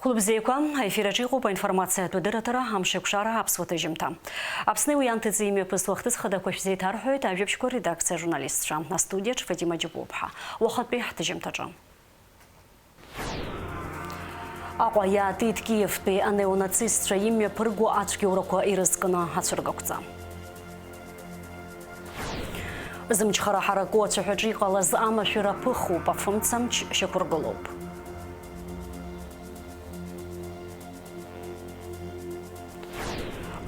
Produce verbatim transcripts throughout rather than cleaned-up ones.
Хәылбзиақәа, аефир аҿы иҟоуп аинформациатә адырраҭара, амшеикәшара, аԥсуа ҭыжьымҭа. Аԥсни уи анҭыҵи имҩаԥысло ахҭысхада ақәа шәзеиҭарҳәоит ажәабжьқәа редакциа ажурналистцәа. Астудиаҿ Фатима Џьапуаԥҳа. Уахатәи ҳҭыжьымҭаҿы. Аҟәа иаатит Киевтәи анеонацистцәа имҩаԥырго ацәгьоурақәа ирызкны ацәыргақәҵа. Зымчхара ҳараку ацәаҳәаҿы иҟалаз амашәыр аԥыхуп, афымцамч шьақәыргылоуп.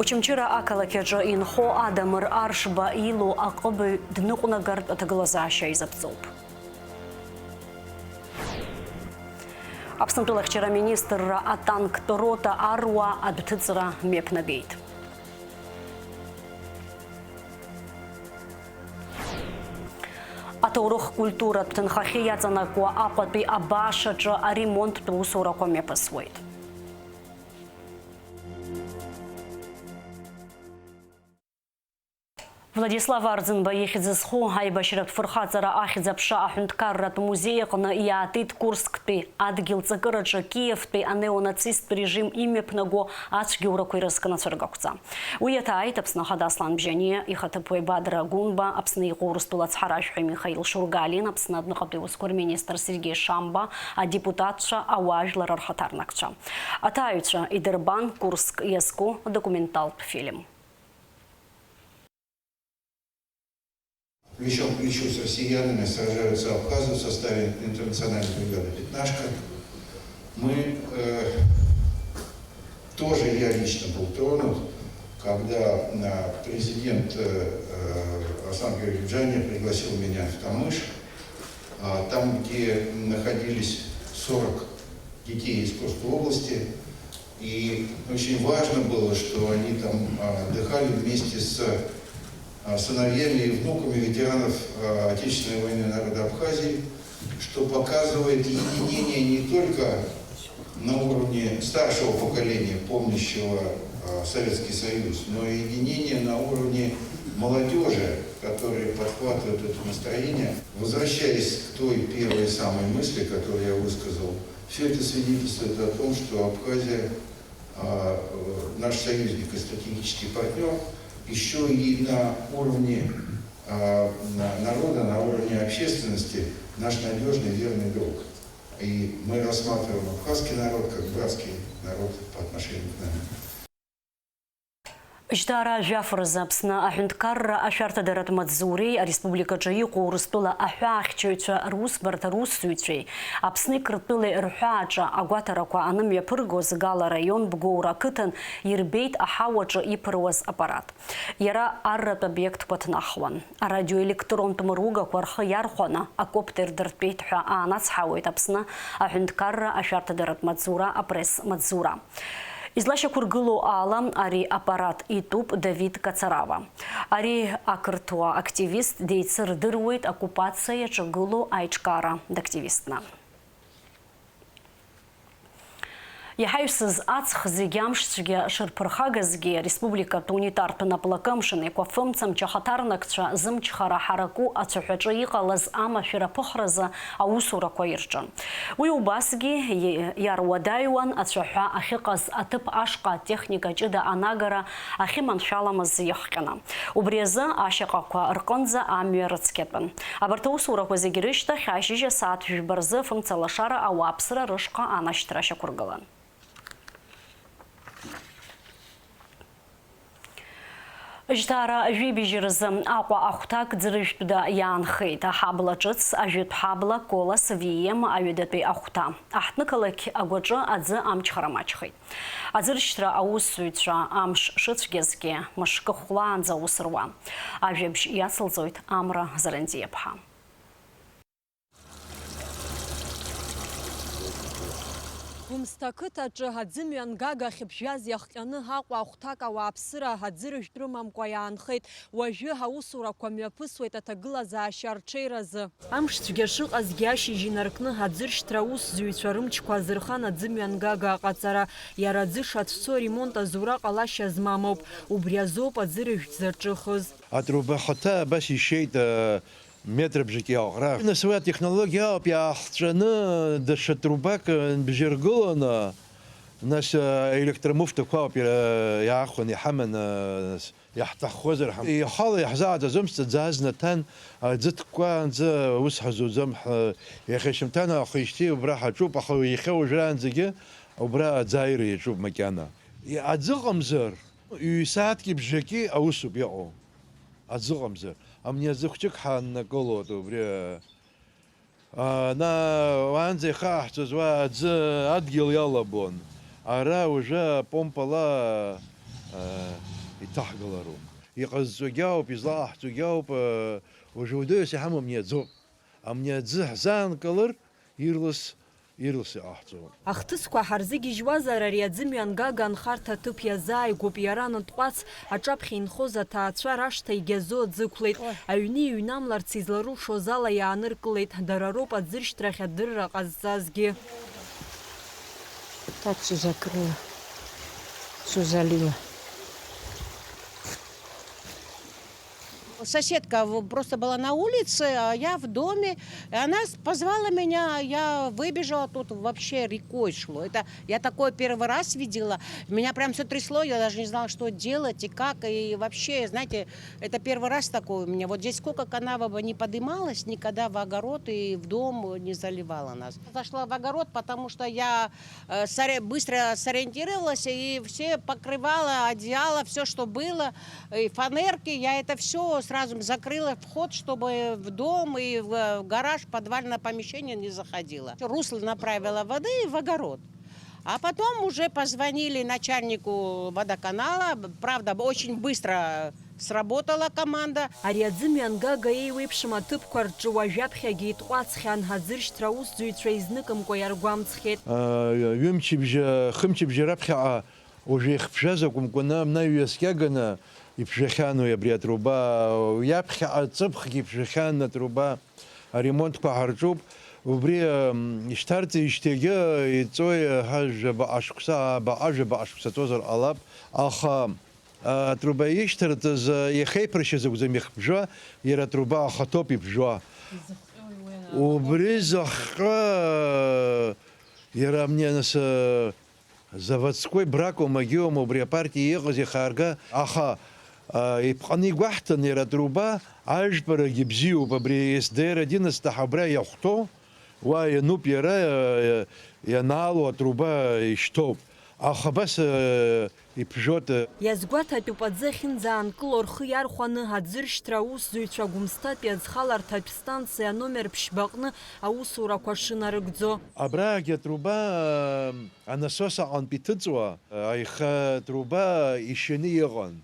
Очамчыра ақалақь аҿы инхо Адамыр Аршба илоу аҟыбаҩ дныҟәнагартә аҭагылазаашьа изаԥҵоуп. Аԥснытәылахьчара аминистрра атанктә рота аруаа адәҭыҵра мҩаԥнагеит. Аҭоурых-культуратә ҭынхахьы иаҵанакуа Аҟәатәи абааш аҿы аремонттә усурақәа мҩаԥысуеит. Владислав Арӡынба ихьӡ зху аибашьратә фырхаҵара ахьӡ-аԥша аҳәынҭқарратә музеи аҟны иаатит Курсктәи адгьыл ҵакыраҿы Киевтәи анеонацисттә режим имҩаԥнаго ацәгьоурақәа ирызкны ацәыргақәҵа. Уи иаҭааит Аԥсны Ахада Аслан Бжьаниа, ихаҭыԥуаҩ Бадра Гәынба, Аԥсны иҟоу Урыстәыла ацҳаражәҳәаҩ Михаил Шургалиа, Аԥсны адәныҟатәи аусқәа рминистр Сергеи Шамба, адепутатцәа, ауаажәлар рхаҭарнакцәа. Аҭааҩцәа идырбан Курск иазку адокументалтә фильм. Плечом к плечу с россиянами сражаются абхазы в составе интернациональной бригады «Пятнашка». Мы, э, тоже, я лично был тронут, когда, э, президент, э, э, Аслан Георгиевич Джани пригласил меня в Тамыш, а, там, где находились сорок детей из Курской области. И очень важно было, что они там, а, отдыхали вместе с, а, сыновьями и внуками ветеранов, а, Отечественной войны народа Абхазии, что показывает единение не только на уровне старшего поколения, помнящего, а, Советский Союз, но и единение на уровне молодежи, которые подхватывают это настроение. Возвращаясь к той первой самой мысли, которую я высказал, всё это свидетельствует о том, что Абхазия, а, э, наш союзник и стратегический партнёр, ещё и на уровне, а, на-, народа, на уровне общественности наш надёжный, верный друг. И мы рассматриваем абхазский народ как братский народ по отношению к нам. Жьҭаара жәаф рзы Аԥсны аҳәынҭқарра ашәарҭадаратә маҵзуреи ареспубликаҿы иҟоу Урыстәыла аҳәаахьчаҩцәа русбарҭа русзуҩцәеи Аԥсни Қырҭтәылеи рҳәааҿы агәаҭарақәа анымҩаԥыргоз Гала раион Бгоура ақыҭан ирбеит аҳауаҿы иԥыруаз аппарат. Иара арратә обиектқәа ҭнахуан. Арадиоелектронтә мыругақәа рхы иархәаны акоптер дыртәеит ҳәа аанацҳауеит Аԥсны аҳәынҭқарра ашәарҭадаратә маҵзура апресс-маҵзура. Излашьақәыргылоу ала, ари аппарат итәуп Давид Кацарава. Ари ақырҭуа активист деицырдыруеит оккупациа иаҿагылоу аиҿкаара дактивистны. Иҳаҩсыз аҵх зегьы амшцәгьа шырԥырхагазгьы, ареспубликатә унитартә наплакы амшын еиқәафымцамч ахаҭарнакцәа зымчхара ҳараку ацәаҳәаҿы иҟалаз амашәыр аԥыхразы аусурақәа ирҿын. Уи убасгьы иаруадаҩуан ацәаҳәа ахьыҟаз аҭыԥ ашҟа атехника ҷыда анагара ахьыманшәаламыз иахҟьаны. Убри азы ашьаҟақәа рҟынӡа амҩа рыцқьатәын. Абарҭ аусурақәа зегьы рышьҭахь, ашьыжь асааҭ жәба рзы Фымца лашара ауааԥсыра рышҟа анашьҭра шьақәыргылан. Жьҭаара жәибжь рзы Аҟәа ахәҭак ӡырыжәтәда иаанхеит. Аҳабла ҿыц, ажәытә ҳабла, Колас, Вием, аҩадатәи ахәҭа. Аҳҭнықалақь агәаҿы аӡы амчхара маҷхеит. Аӡыршьҭра аусзуҩцәа амш шыцәгьазгьы, мышкы хәлаанӡа аус руан. Ажәабжь иацылҵоит Амра Зарандиаԥҳа. Гәымсҭа ақыҭаҿы аӡымҩангага ахьыԥжәаз иахҟьаны Аҟәа ахәҭак ауааԥсыра аӡырыжәтә рымамкәа иаанхеит. Уажәы аусурақәа мҩаԥысуеит аҭагылазаашьа арҽеиразы. Амшцәгьа шыҟазгьы ашьыжь инаркны аӡыршьҭра аусзуҩцәа рымчқәа азырхан аӡымҩангага аҟаҵара. Иара аӡы шацәцо аремонт азура ҟалашьа змам ауп. Убри азоуп аӡырыжәтә зарҿыхыз. Атруба ахаҭа абас ишеит, э, метрбжак иаҟәра. Нас уи атехнологиа ауп, иаахҵәаны даҽа трубак, э, нбжьаргыланы, Нас, э, електромуфтақәа ауп иара иаахәаны иҳаманы, э, нас иаҳҭаххозар ҳам-, ихала иаҳзааӡаӡом, сҵаӡаа зны ҭан, аӡы ҭкәкәаанӡа аус ҳазуӡом ҳәа, иахьа шьыжьымҭан ахижьҭеи убра ҳаҿуп, аха иахьа уажәраанӡагьы убра аӡы аира иаҿуп макьана. И-, аӡы ыҟамзар, ҩ-сааҭки бжаки аусуп иҟоу. Аӡы ыҟамзар. Амни аӡы хәҷык ҳаннакылоит убри, а, на, уаанӡа ихаҳҵоз уа аӡы адгьыл иалабон. Ара уажәы апомпала, а, иҭаҳгалароуп. Иҟазҵогьы ауп, излаҟаҳҵогьы ауп, а, уажәы уадаҩыс иҳамоу амни аӡоуп. Амни аӡы ҳзаанкылар, ирлас, ирлас иҟаҳҵоит. Ахҭысқәа ҳарзыгьежьуазар, ари аӡымҩангага анхарҭа аҭыԥ иазааигәоуп, иара анытҟәац аҿаԥхьа инхоз аҭаацәа рашҭа игьазо аӡы ықәлеит. Аҩны иҩнамларц изларылшоз ала иааныркылеит, дара роуп аӡыршьҭрахь адырра ҟазҵазгьы. Так всё закрыла, всё залила. Соседка в-, просто была на улице, а я в доме. И она с-, позвала меня, я выбежала, тут вообще рекой шло. Это я такое первый раз видела. Меня прям всё трясло, я даже не знала, что делать и как. И вообще, знаете, это первый раз такое у меня. Вот здесь сколько канава бы не подымалась, никогда в огород и в дом не заливала нас. Зашла в огород, потому что я э, соре-, быстро сориентировалась, и все покрывала, одеяло, всё, что было, и фанерки, я это всё сразу закрыла, вход, чтобы в дом и в, э, гараж, подвальное помещение не заходило. Русло направила воды в огород. А потом уже позвонили начальнику водоканала, б-, правда, б-, очень быстро сработала команда. Ари аӡымҩангага еиуеиԥшым аҭыԥқәа рҿы уажәаԥхьагьы итҟәацхьан, аӡыршьҭра аусзуҩцәа изныкымкәа иаргәамҵхьеит. А, ҩымчыбжьа, хымчыбжьа раԥхьаҟа уажәы ихԥжәаз акәымкәаны, амнаҩ ҩаскьаганы иԥжәахьан уи абри атруба, иаԥхьаҟа ҵыԥхгьы иԥжәахьан атруба. Аремонтқәа ҳарҿуп. Убри, м, ишьҭарҵеижьҭеигьы иҵои, ҳа, жәабаҟа шықәса, абаҟа, жәабаҟа шықәса ҵуазар ҟалап. Аха, а, атруба ишьҭарҵаз, а, иахеиԥыршьаз акәӡам ихԥжәа, иара атруба ахаҭоуп иԥжәа. Убри зыхҟьо, а, иара амни аныс, а, Заводской бракома, геома убри апартиа иҟаз ихаарга, аха, а, иԥҟаны игәаҳҭан иара атруба, ажәпарагьы бзиоуп, абри С Д Р одиннадцать ҳәа абра иахәҭоу, уа иануп иара, а, ианаало атруба ишьҭоуп. Аха абас, а, иԥжәоит. Иазгәаҭатәуп аӡы ахьынӡаанкыло рхы иархәаны аӡыршьҭра аусзуҩцәа Гәымсҭатәи аӡхаларҭатә станциа аномер ԥшьба аҟны аусурақәа шынарыгӡо. Абраагьы атруба, а, Анасос аҟынтә иҭыҵуа, аиха труба ишьаны иҟан.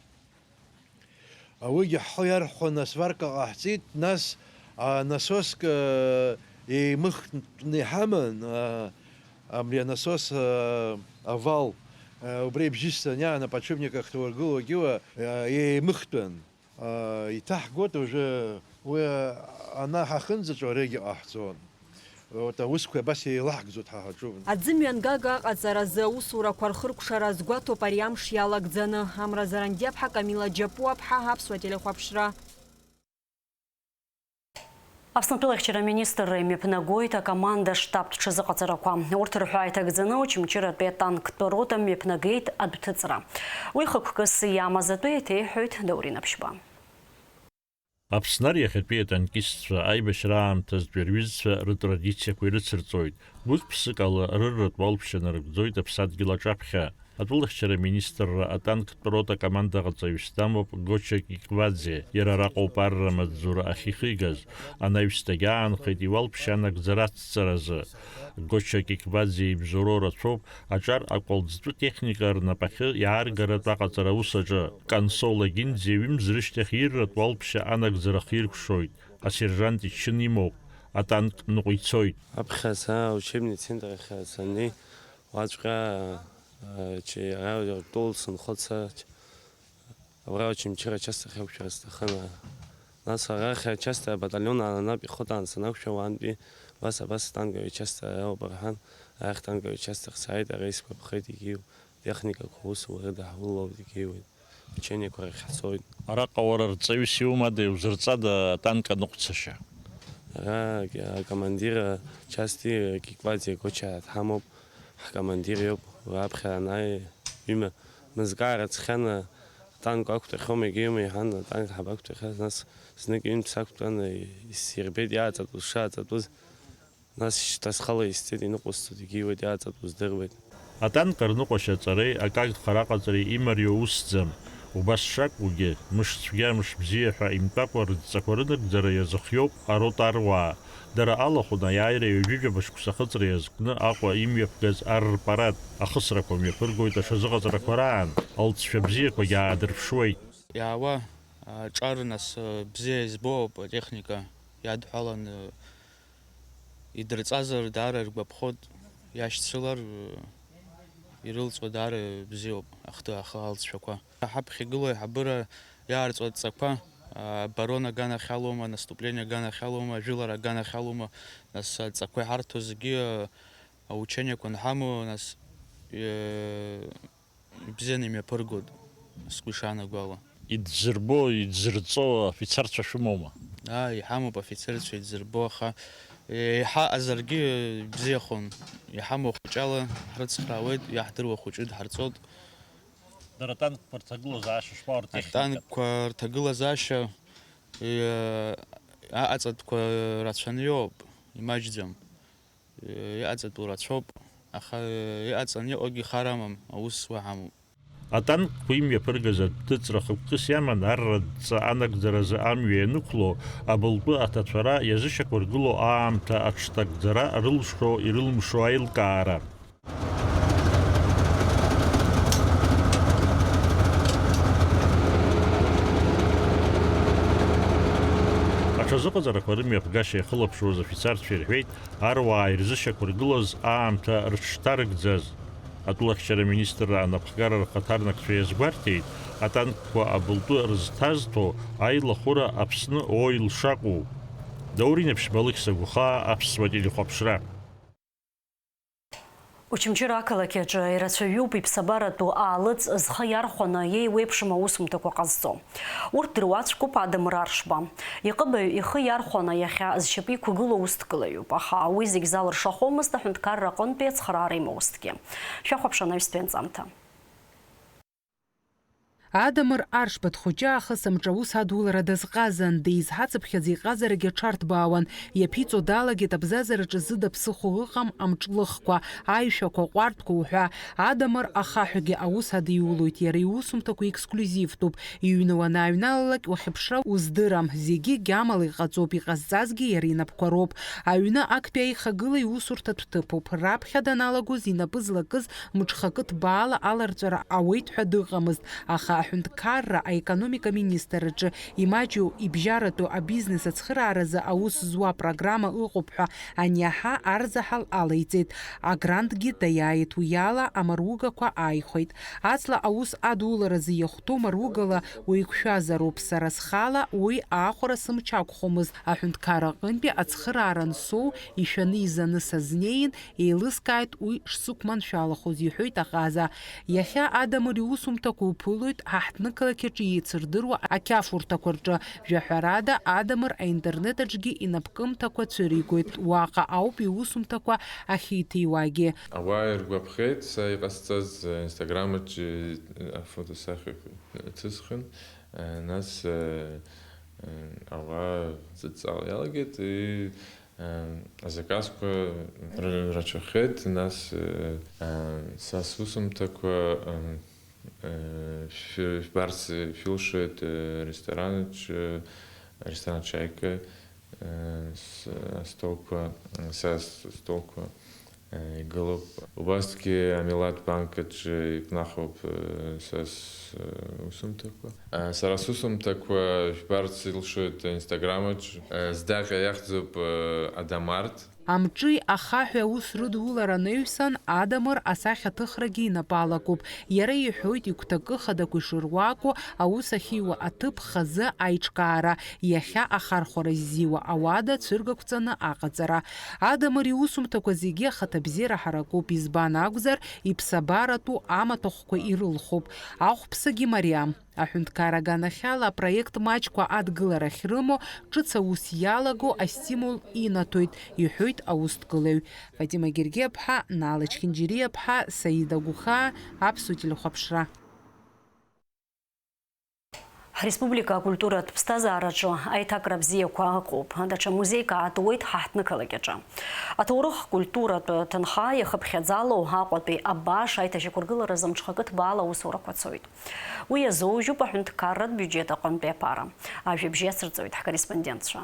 Уигьы ҳхы иархәаны асварка ҟаҳҵеит, нас, а, насоск, а, еимыхтәны иҳаман, а, абри анасос, а, авал, а, убра ибжьысӡан иаан аподшипник ахь ҭаургылогьы уа, а, еимыхтәын. Иҭаҳгоит уажәы, уи ана ҳахынӡаҵәо аригьы ҟаҳҵон. Урҭ аусқәа абас еилаҳкӡоит ҳа ҳаҿуп. Аӡымҩангага аҟаҵаразы аусурақәа рхыркәшара азгәаҭоуп ари амш иалагӡаны. Амра Зарандиаԥҳа, Камила Џьапуаԥҳа, Аԥсуа телехәаԥшра. Аԥснытәылахьчара аминистрра имҩаԥнагоит акоманда штабтә ҽазыҟаҵарақәа. Урҭ рҳәаа иҭагӡаны Очамчыратәи атанктә рота мҩаԥнагеит адәҭыҵра. Уи хықәкыс иамаз атәы еиҭеиҳәоит Даур Инаԥшьба. Аԥсны ар иахьатәи атанкистцәа аибашьра аамҭазтәи рҩызцәа рытрадициақәа ирыцырҵоит, гәык-ԥсык ала рырратә уалԥшьа нарыгӡоит аԥсадгьыл аҿаԥхьа. Атәылахьчара аминистрра атанктә рота акомандаҟаҵаҩыс дамоуп Гоча Кикваӡе, иара араҟоуп арра амаҵзура ахьихигаз, анаҩс дагьаанхеит иуалԥшьа анагӡара ацҵаразы. Гоча Кикваӡе ибзоуроу рацәоуп аҿар акәалӡтәы техника рнапахьы иааргаратә аҟаҵара аус аҿы. Кансоу Лагинӡе ҩымз рышьҭахь ирратә уалԥшьа анагӡара хиркәшоит, асержант ичын имоуп, атанк ныҟәицоит. Аԥхьа са аучебный центр ахь саннеи, уаҵәҟьа, а, чи-, ара ртәыла сынхоит са, ч-, абра Очамчыра ачасҭахь ақәшәара сҭахын, а, нас арахь ачасҭа абаталион аанап ихыҭаан санақәшәа, уантәи абас, абас танковый часть ара ауп рҳәан, арахь танковый частьахь сааит, ара исгәаԥхеит, егьиу техникақәа усура даҳулоуп, егьиуеит. Учениақәа рахь ҳцоит. Араҟа уара рҵаҩыс иумада, иузырҵада атанк аныҟәцашьа? Ара акомандир ачасти Кикваӡе Гоча дҳамоуп. Ҳкомандир иоуп, уи аԥхьа анааи, ҩыма мызкаа рацәхьан, атанк ақәтәахьоума, егьа ҩыма иҳәан, атанк ҳабақәтәахьаз, нас знык ҩынтә сақәтәан, исирбеит иааҵатәыз, шааҵатәыз, нас шьҭа схала исҵеит, иныҟәысҵоит, егьиуеит, иааҵатәу здыруеит. Атанк арныҟәашьа аҵареи акагь хара аҟаҵареи имариоу усӡам. Убас шакәугьы, мыш цәгьа, мыш бзиа ҳәа имтәакәа рыдҵақәа рынагӡара иазыхиоуп арота аруаа. Дара алахәын аиааира ҩажәижәаба шықәса ахыҵра иазкны Аҟәа имҩаԥгаз ар рпарад ахысрақәа мҩаԥыргоит аҽазыҟаҵарақәа раан, алҵшәа бзиақәагьы аадырԥшуеит. Иаауа аҿар нас бзиа избоуп, атехника иадҳәаланы идырҵазар даара иргәаԥхоит, иашьцылар ирылҵуа даара бзиоуп ахҭы ахы алҵшәақәа. Ҳаԥхьа игылоу аиҳабыра иаарҵуа адҵақәа, а, оборона аганахь алоума, наступление аганахь алоума, ажәылара аганахь алоума, нас адҵақәа иҳарҭо зегьы, а, аучениақәа анҳамоу, нас, э, ибзианы имҩаԥыргоит, сгәы ишаанагоу ала. Идзырбо, идзырҵо афицарцәа шәымоума? Ааи, иҳамоуп афицарцәа идзырбо, аха, э, еиҳа аҟазаргьы ибзиахон. Иҳамоу ахәыҷала ҳрыцхраауеит, иаҳдыруа хәыҷы дҳарҵоит. Дара атанкқәа рҭагылазаашьа шԥаурҭахьеит? Атанкқәа рҭагылазаашьа, э, аҟаҵатәқәа рацәаны иоуп, имаҷӡам. Э, иҟаҵатәу рацәоуп, аха, э, иҟаҵаны иҟоугьы хар амам, аус уа ҳамоуп. Атанкқәа имҩаԥыргаз адәыҵра хықәкыс иаман арратә ҵа анагӡаразы амҩа ианықәло, абылтәы аҭаҭәара иазышьақәыргыло аамҭа аҽҭагӡара рылшо-ирылмшо аилкаара. Аҽазыҟаҵарақәа рымҩаԥгашьа иахылаԥшуаз афицарцәа ирҳәеит, аруаа ирзышьақәыргылаз аамҭа рыҽшҭарыгӡаз. Атәылахьчара министрра анапхгара рхаҭарнакцәа иазгәарҭеит, атанкқәа абылтәы рызҭазҭо аилахәыра Аԥсны оил шакәу. Даур Инаԥшьба, Алықьса Гәхаа, Аԥсуа телехәаԥшра. Очамчыра ақалақь аҿы ирацәаҩуп иԥсабаратәу аалыҵ зхы иархәаны еиуеиԥшым аусумҭақәа ҟазҵо. Урҭ дыруаӡәкуп Адамыр Аршба. Иҟыбаҩ ихы иархәаны иахьа зшьапы иқәгылоу усҭгылаҩуп, аха уи зегь залыршахомызт аҳәынҭқарра аҟынтәи ацхыраара имоузҭгьы. Шәахәаԥш анаҩстәи анҵамҭа. Адамыр Аршба дхәыҷы аахыс амҿы аус адулара дазҟазан, деизҳацыԥхьаӡа иҟазарагьы аҽарҭбаауан, иаԥиҵо далагеит абзазараҿы зыда ԥсыхәа ыҟам амҿлыхқәа, аишәақәа, аҟәардәқәа уҳәа. Адамыр ахаҳәгьы аус адиулоит, иара иусумҭақәа эксклюзивтәуп, иҩны уанааҩналалак уахьыԥшра уздырам, зегьы гьамала иҟаҵоуп, иҟазҵазгьы иара инапқәа роуп. Аҩны актәи аихагыла иусурҭатә ҭыԥуп, раԥхьа даналагоз инапы злакыз мҽхакы ҭбаала аларҵәара ауеит ҳәа дыҟамызт, аха аҳәынҭқарра аекономика министр аҿы имаҷу ибжьаратәу абизнес ацхырааразы аус зуа апрограмма ыҟоуп ҳәа аниаҳа, арзаҳал алеиҵеит, агрантгьы даиааит, уи ала амаругақәа ааихәеит. Аҵла аус адуларазы иахәҭоу маругала уеиқәшәазароуп, сара схала уи аахәара сымч ақәхомызт, аҳәынҭқарра аҟынтәи ацхыраара ансоу ишәаны-изаны сазнеин, еилыскааит уи шсықәманшәалахоз, иҳәоит аҟаза. Иахьа Адамыр иусумҭақәа уԥылоит ҳа ҳҭнықалақь аҿы еицырдыруа ақьафурҭақәа рҿы. Жәаҳәарада, Адамыр аинтернет аҿгьы инапкымҭақәа цәыригоит. Уаҟа ауп иусумҭақәа ахьиҭиуагьы. Ауаа иргәаԥхеит са иҟасҵаз, Instagram аҿы афотосахьақәа ҭысхын, нас, ауаа зыдҵаала иалагеит, и, Азаказқәа р-, рацәахеит, нас, э, э, са сусумҭақәа, м, э, шә-, шәбарц шәылшоит, э, ресторанаҿ, э, ресторан Чайка, э, с-, астолқәа, са с-, столқәа, э, игылоуп. Убасгьы Амилаҭ банк аҿы икнахуп, э, са сусумҭақәа. Э, сара сусумҭақәа жәбарц илшоит Инстаграмаҿ. Э, здаҟьа иахьӡуп, э, Адамарт. Амҿи ахаҳәи аус рыдулара анаҩсан, Адамыр асахьаҭыхрагьы инапы алакуп. Иара иҳәоит, игәҭакы хадақәа ишыруаку, аус ахьиуа аҭыԥ хазы аиҿкаара, иахьа ахархәара ззиуа ауада цәыргақәҵаны аҟаҵара. Адамыр иусумҭақәа зегьы ахаҭабзиара ҳаракуп, избан акәзар, иԥсабаратәу амаҭәахәқәа ирылхуп. Ахәԥсагьы мариам. Аҳәынҭқарра аганахьала апроект маҷқәа адгылара ахьрымоу, ҿыц аус иалаго астимул инаҭоит, иҳәоит аусҭгылаҩ. Фатима Гергиаԥҳа, Наала Чхинџьириаԥҳа, Саида Гәхаа, Аԥсуа телехәаԥшра. Ҳреспублика акультуратә ԥсҭазаараҿы аиҭакра бзиақәа ыҟоуп. Даҽа музеик аатуеит ҳаҳҭнықалақь аҿы. Аҭоурых культуратә ҭынха иахыԥхьаӡало Аҟәатәи абааш аиҭашьақәыргыларазы мҽхакы ҭбаала аусурақәа цоит. Уи иазоужьуп аҳәынҭқарратә биуџьет аҟынтәи аԥара. Ажәабжь иацырҵоит ҳкорреспондентцәа.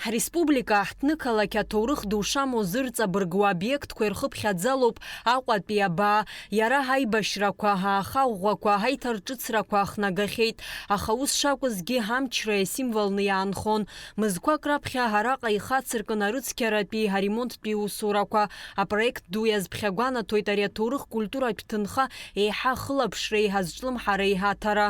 Ҳреспублика аҳҭнықалақь аҭоурых ду шамоу зырҵабыргуа обиектқәа ирхыԥхьаӡалоуп Аҟәатәи абаа. Иара ҳаибашьрақәа, ҳаахаӷәӷәақәа, ҳаиҭарҿыцрақәа ахнагахьеит. Аха ус шакәызгьы, ҳамчра иасимволны иаанхон. Мызқәак раԥхьа араҟа ихацыркын арыцқьаратәи аремонттәи усурақәа. Апроект ду иазԥхьагәанаҭоит ари аҭоурых-культуратә ҭынха еиҳа ахылаԥшреи ҳазҿлымҳареи ҳаҭара.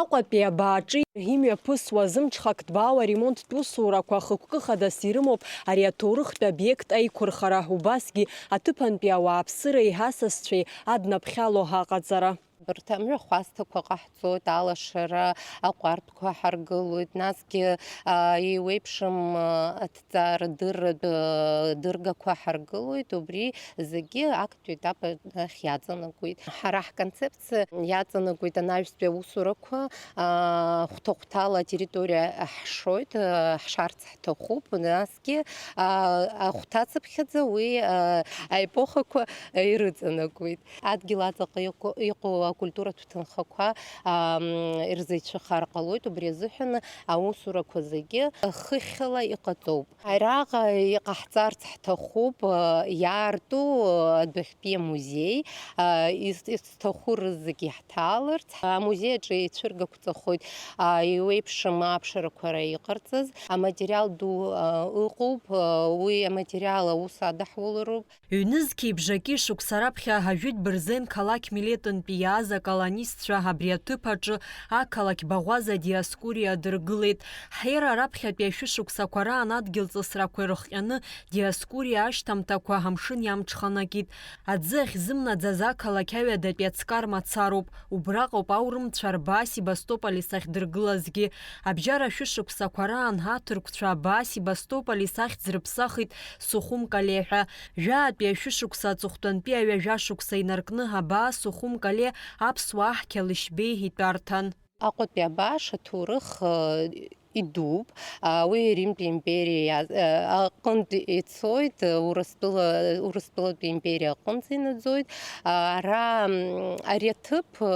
Аҟәатәи абааҿы имҩаԥысуа зымҽхак ҭбаау аремонттә усурақәа хықәкы хадас ирымоуп ари аҭоурыхтә обиект аиқәырхара, убасгьы аҭыԥантәи ауааԥсыреи ҳасасцәеи аднаԥхьало аҟаҵара. Абарҭ амҩахәасҭақәа ҟаҳҵоит, алашара, аҟәардәқәа ҳаргылоит, насгьы, а, еиуеиԥшым, а, аҭҵаарадырратә, а, дыргақәа ҳаргылоит, убри зегьы актәи етап ахь иаҵанакуеит. Ҳара ҳконцепциа иаҵанакуеит анаҩстәи аусурақәа, а, хәҭа-хәҭала атерриториа ҳшоит, а, ҳшарц ҳҭахуп, насгьы, а, ахәҭацыԥхьаӡа уи, а, аепохақәа ирыҵанакуеит. Адгьыл аҵаҟа иҟоу, иҟоу акультуратә ҭынхақәа, ам, ирзеицәыхар ҟалоит, убри азыҳәан аусурақәа зегьы хыхьла иҟаҵоуп. Араҟа иҟаҳҵарц ҳҭахуп, а, иаарту, а, адәахьтәи амузеи, а, ис-, изҭаху рызегьы иаҳҭааларц. Амузеи аҿы еицәыргақәҵахоит, а, еиуеиԥшым аԥшарақәа ара иҟарҵаз. Аматериал ду, а, ыҟоуп, а, уи аматериал аус адаҳулароуп. Ҩнызқьи бжаки шықәса раԥхьа ажәытә бырзен қалақь Милетынтәи иааз аколонистцәа абри аҭыԥ аҿы ақалақь Баӷәаза Диоскуриа дыргылеит. Ҳера раԥхьатәи ашәышықәсақәа раан адгьыл ҵысрақәа ирыхҟьаны Диоскуриа ашьҭамҭақәа амшын иамҽханакит. Аӡы ахьзымнаӡаз ақалақь аҩадатәи аҵкар мацароуп. Убраҟоуп аурымцәа рбаа Себастополис ахьдыргылазгьы. Абжьара ашәышықәсақәа раан аҭырқәцәа абаа Себастополис ахьӡ рыԥсахит Сухум Кале ҳәа. Жәаатәи ашәышықәса аҵыхәтәантәи аҩажәа шықәса инаркны абаа Сухум Кале аԥсуаа Қьалышьбеи итәарҭан. Аҟәатәи абааш аҭоурых, э, идууп. А, уи Римтәи империа иа-, э, аҟынтә ицоит, э, Урыстәыла, Урыстәылатәи империа аҟынӡа инаӡоит. А, ара, м, ари аҭыԥ, э,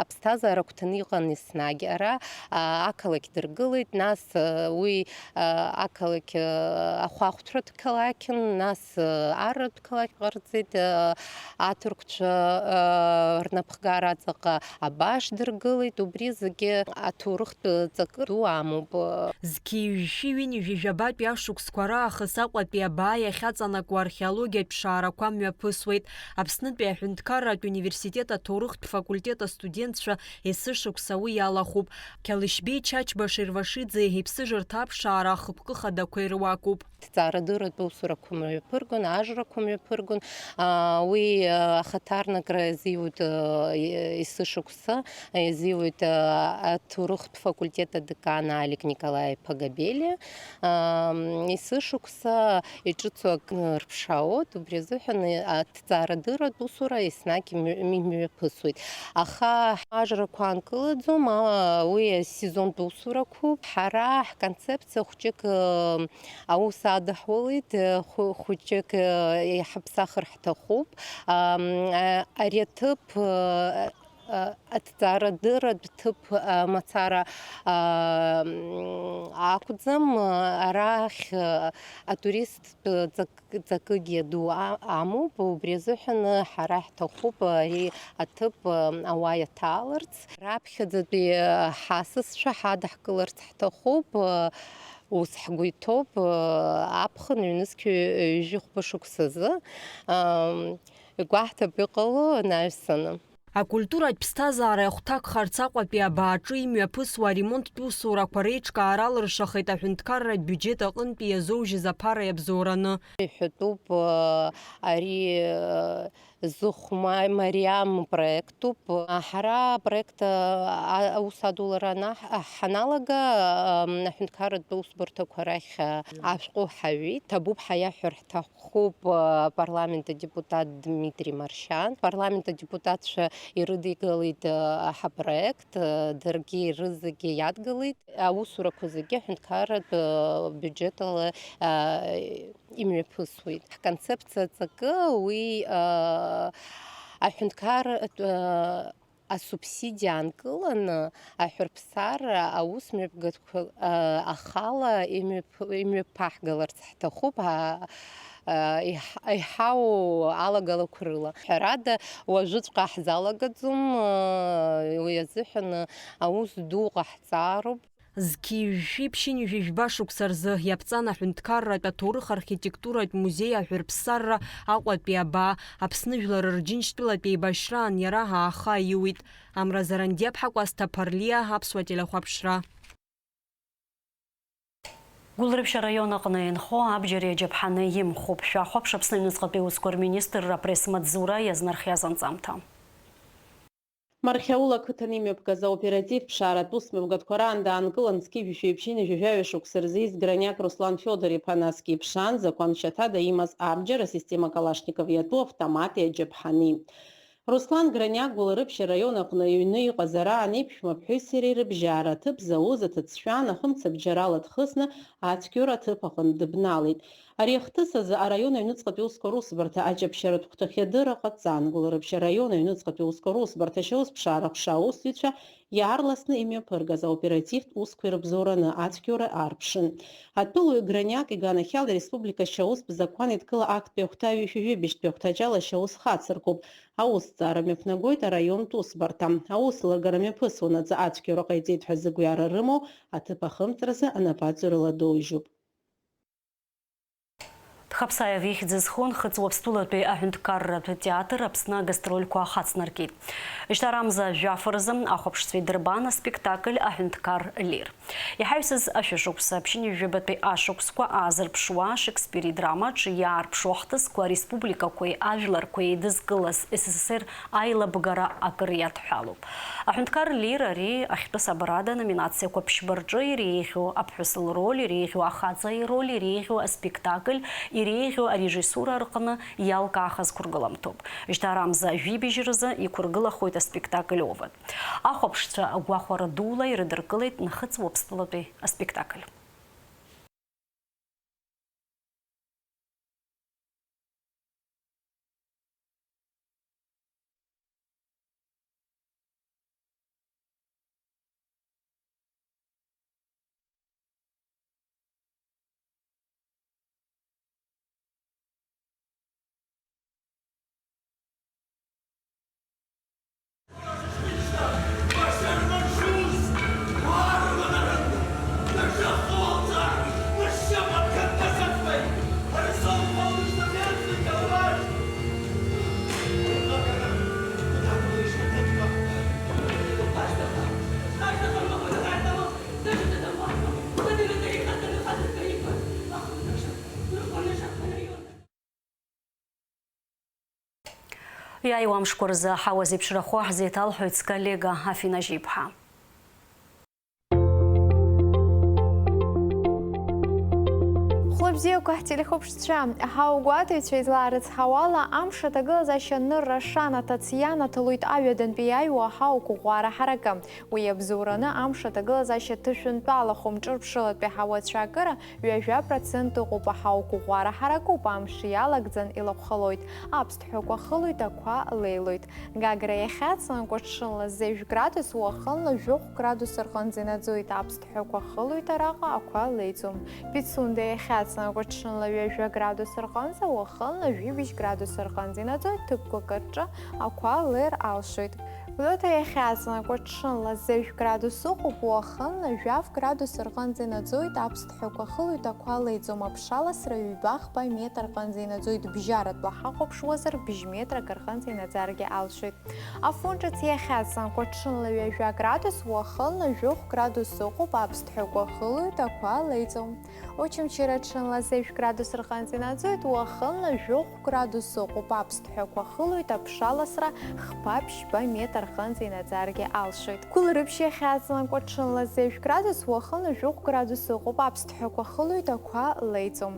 аԥсҭазаара агәҭаны иҟан еснагь. Ара, а, ақалақь дыргылеит, нас, э, уи, а, ақалақь, э, ахәаахәҭратә қалақьын, нас, э, арратә қалақь ҟарҵеит, э, аҭырқәцәа, э, рнапхгара аҵаҟа абааш дыргылеит, убри зегьы аҭоурыхтә ҵакы ду амоуп. Зқьи жәшәи ҩынҩажәи жәабатәи ашықәсқәа раахыс Аҟәатәи абаа иахьаҵанакуа археологиатә ԥшаарақәа мҩаԥысуеит. Аԥснытәи аҳәынҭқарратә университет аҭоурыхтә факультет астудентцәа есышықәса уи иалахәуп. Қьалышьбеи Чачба Шервашиӡе иԥсыжырҭа аԥшаара ахықәкы хадақәа ируакуп. Ҭҵаарадырратә усурақәа мҩаԥыргон, ажрақәа мҩаԥыргон. Аа, уи, аа, ахаҭарнакра иазиуит, аа, есышықәса, иазиуит, аа, аҭоурыхтә факультет адекан Алик Николаи-иԥа Габелиа. Аа, есышықәса иҿыцу акы рԥшаауеит, убри азыҳәан, аа, ҭҵаарадырратә усура еснагь имҩ-, имҩаԥысуеит. Аха ажрақәа аанкылаӡом, аа, уи асезонтә усурақәоуп. Ҳара ҳконцепциа хәҷык, аа, аус адаҳулеит, хәы-, хәыҷык, э, иҳаԥсахыр ҳҭахуп. Ам, а, ари аҭыԥ, э, э, аҭҵаарадырратә ҭыԥ, э, мацара, ам, акәӡам, арахь, э, атуристтә ҵак-, ҵакыгьы ду а-, амоуп, убри азыҳәан ҳара ҳҭахуп ари аҭыԥ, э, ауаа иаҭааларц. Раԥхьаӡатәи, э, ҳасасцәа ҳадаҳкыларц ҳҭахуп, э, Ус ҳгәы иҭоуп, аԥхын ҩнызқь ҩажәи хәба шықәсазы, ам, игәаҳҭап иҟало анаҩсаны. Акультуратә ԥсҭазаара иахәҭакхарц Аҟәатәи абааҿы имҩаԥысуа аремонттә усурақәа реиҿкаара алыршахеит аҳәынҭқарратә биуџьет аҟынтәи иазоужьыз аԥара иабзоураны. Иҳәатәуп, ари, зыхә ма-, мариам проектуп. Ҳара апроект, а, аус адулара анаҳ-, ҳаналага, ам, аҳәынҭқарратә усбарҭақәа рахь, а, ашәҟәы ҳаҩит. Ҭабуп ҳәа иаҳҳәар ҳҭахуп, а, апарламент адепутат Дмитрий Маршьан. Апарламент адепутатцәа ирыдигалеит, а, ҳапроект, а, даргьы рызегьы иадгылеит. Аусурақәа зегьы аҳәынҭқарратә, а, биуџьетала, а, имҩаԥысуеит. Ҳконцепциа аҵакы уи, а, аҳәынҭқарратә, а, асубсидиа аанкыланы аҳәырԥсарра аус мҩаԥгатәқәа, а, ахала имҩаԥ-, имҩаԥаҳгаларц ҳҭахуп, а, а, иҳ-, иҳау алагалақәа рыла. Ҳәарада, уажәыҵәҟьа ҳзалагаӡом, а, уи азыҳәан аус ду ҟаҳҵароуп. Зқьи жәшәи ԥшьынҩажәи жәба шықәса рзы иаԥҵан аҳәынҭқарратә аҭоурых архитектуратә музеи аҳәырԥсарра Аҟәатәи абаа, Аԥсны Жәлар Рџьынџьтәылатә еибашьраан иара ааха аиуит. Амра Зарандиаԥҳа, Кәасҭа Ԥарлиа, Аԥсуа телехәаԥшра. Гәылрыԥшь араион аҟны инхо абџьари аџьаԥҳани имхуп. Шәахәаԥш Аԥсны аҩныҵҟатәи аусқәа рминистрра апресс-маҵзура иазнархиаз анҵамҭа. Мархьаула ақыҭан имҩаԥгаз аоператив ԥшааратә усмҩаԥгатәқәа раан даанкылан, зқьи жәшәи ԥшьынҩажәи жәаҩа шықәса рзы ииз Граниак Руслан Фиодор-иԥа насгьы иԥшаан, закәаншьа ҭада имаз абџьар, асистема Калашников иатәу автомати аџьаԥҳани. Руслан Граниак Гәылрыԥшь араион аҟны иҩны иҟаз араан иԥшәма ԥҳәыси иареи рыбжьара аҭыԥ зауз аҭыӡшәа ахымцабџьарала дхысны ацәгьоура аҭыԥ аҟынтә дыбналеит. Ари ахҭыс азы араион аҩныҵҟатәи аусқәа русбарҭа аҷаԥшьаратә хәҭахь адырра ҟаҵан, Гәылрыԥшь араион аҩныҵҟатәи аусқәа русбарҭа ашьаусԥшаара ҟәша аусзуҩцәа иаарласны имҩаԥыргаз аоперативтә усқәа ирыбзоураны ацәгьоура арԥшын. Атәылауаҩ Граниак иганахьала ареспублика ашьаустә закәан еидкыла актәи ахәҭа ҩышәи жәибжьтәи ахәҭаҷ ала ашьаус хацыркуп. Аусҭҵаара мҩаԥнагоит араионтә усбарҭа. Аус лыргара мҩаԥысуанаҵы ацәгьоура ҟаиҵеит ҳәа зыгәҩара рымоу аҭыԥ ахымҵразы анапаҵаҩрала доужьуп. Дхаԥсаев ихьӡ зху Нхыҵ Уаԥстәылатәи аҳәынҭқарратә театр Аԥсны агастрольқәа ахацнаркит. Жьҭаарамза жәаф рзы ахәаԥшцәа идырбан аспектакль аҳәынҭқар Лир. Иҳаҩсыз ашәышықәса, ԥшьынҩажәи жәабатәи ашықәсқәа аазырԥшуа, Шекспир идрама аҿы иаарԥшу ахҭысқәа ареспубликақәеи ажәларқәеи еидызкылаз С С С Р аилабгара акыр иадҳәалоуп. Аҳәынҭқар Лир ари ахьтәы сабрада номинациақәа ԥшьба рҿы иреиӷьу аԥҳәыс лроль, иреиӷьу ахаҵа ироль, иреиӷьу аспектакль, иреиӷьу арежиссура рҟны иалкаахаз қәыргыламҭоуп. Жьҭаарамза жәибжь рзы иқәыргылахоит аспектакль Овод. Ахәаԥшцәа гәахәара дула ирыдыркылеит Нхыҵ Уаԥстәылатәи аспектакль. Иааиуа амшқәа рзы аҳауа зеиԥшрахо ҳзеиҭалҳәоит сколлега Афина Жьиԥҳа. Хәлабзиақәа, ҳтелехәаԥшцәа, ҳаугәаҭаҩцәа излаарыцҳауала, амш аҭагылазаашьа анырра шанаҭац ианаҭалоит аҩадантәи иааиуа аҳауа қәыӷәӷәара ҳаракы. Уи иабзоураны амш аҭагылазаашьа ҭышәынтәалахом, ҿырԥшылатәи аҳауа ацәаакыра ҩажәа процент ыҟоуп, аҳауа қәыӷәӷәара ҳаракуп, амш иалагӡан илахәхалоит, аԥсҭҳәақәа хылоит, ақәа леилоит. Гагра иахьаҵанакуа ҽынла зежә градус, уахынла жәохә градус рҟынӡа инаӡоит, аԥсҭҳәақәа хылоит араҟа, ақәа леиӡом. Пицунда иахьаҵанакуа ҽынла ҩажәа градус рҟынӡа, уахынла жәибжь градус рҟынӡа инаӡоит, ҭыԥқәак рҿы ақәа леир алшоит. Гәдоуҭа иахьаҵанакуа ҽынла зежә градус ыҟоуп, уахынла жәаф градус рҟынӡа инаӡоит, аԥсҭҳәақәа хылоит, ақәа леиӡом, аԥшаласра ҩба-хԥа метр рҟынӡа инаӡоит, бжьаратәла ҳахәаԥшуазар, бжь метрак рҟынӡа инаӡаргьы алшоит. Афон ҿыц иахьаҵанакуа ҽынла ҩажәа градус, уахынла жәохә градус ыҟоуп, аԥсҭҳәақәа хылоит, ақәа леиӡом. Очамчыра ҽынла зежә градус рҟынӡа инаӡоит, уахынла жәохә градус ыҟоуп, аԥсҭҳәақәа хылоит, аԥшаласра хԥа-ԥшьба метр рҟынӡа инаӡаргьы алшоит. Гәылрыԥшь иахьаҵанакуа ҽынла зежә градус, уахынла жәохә градус ыҟоуп, аԥсҭҳәақәа хылоит, ақәа леиӡом.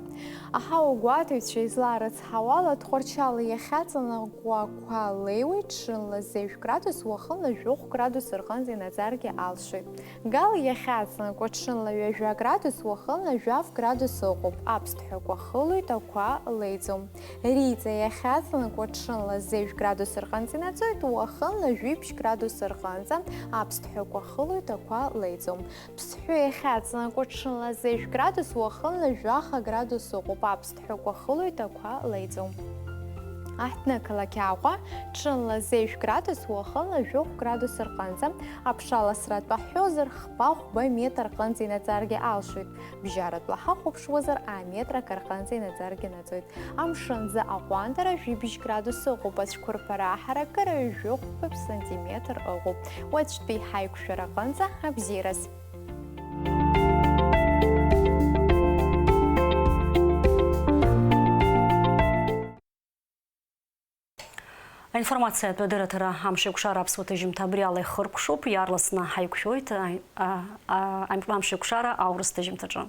Аҳауа гәаҭаҩцәа излаарыцҳауала, Тҟәарчал иахьаҵанакуа ақәа леиуеит, ҽынла зежә градус, уахынла жәохә градус рҟынӡа инаӡаргьы алшоит. Гал иахьаҵанакуа ҽынла ҩажәа градус, уахынла жәаф градус ыҟоуп, аԥсҭҳәақәа хылоит, ақәа леиӡом. Риҵа иахьаҵанакуа ҽынла зежә градус рҟынӡа инаӡоит, уахынла жәибжь градус рҟынӡа, аԥсҭҳәақәа хылоит, ақәа леиӡом. Ԥсҳәы иахьаҵанакуа ҽынла зежә градус, уахынла жәаха градус ыҟоуп, аԥсҭҳәақәа хылоит, ақәа леиӡом. Аҳҭнықалақь Аҟәа, ҽынла зежә градус, уахынла жәохә градус рҟынӡа, аԥшаласра атәы ҳҳәозар, хԥа-хәба метр рҟынӡа инаӡаргьы алшоит, бжьаратәла ҳахәаԥшуазар, аметр акы рҟынӡа инаӡаргьы наӡоит. Амшын аӡы аҟәандара жәибжь градус ыҟоуп, ацәқәырԥара аҳаракыра ҩажәи хәба сантиметр ыҟоуп. Уаҵәтәи ҳаиқәшәара аҟынӡа абзиараз. Аинформациатә адырраҭара Амшеикәшара аԥсуа ҭыжьымҭа абри ала ихыркәшоуп. Иаарласны ҳаиқәшәоит, а, а, а, Амшеикәшара аурыс ҭыжьымҭаҿы.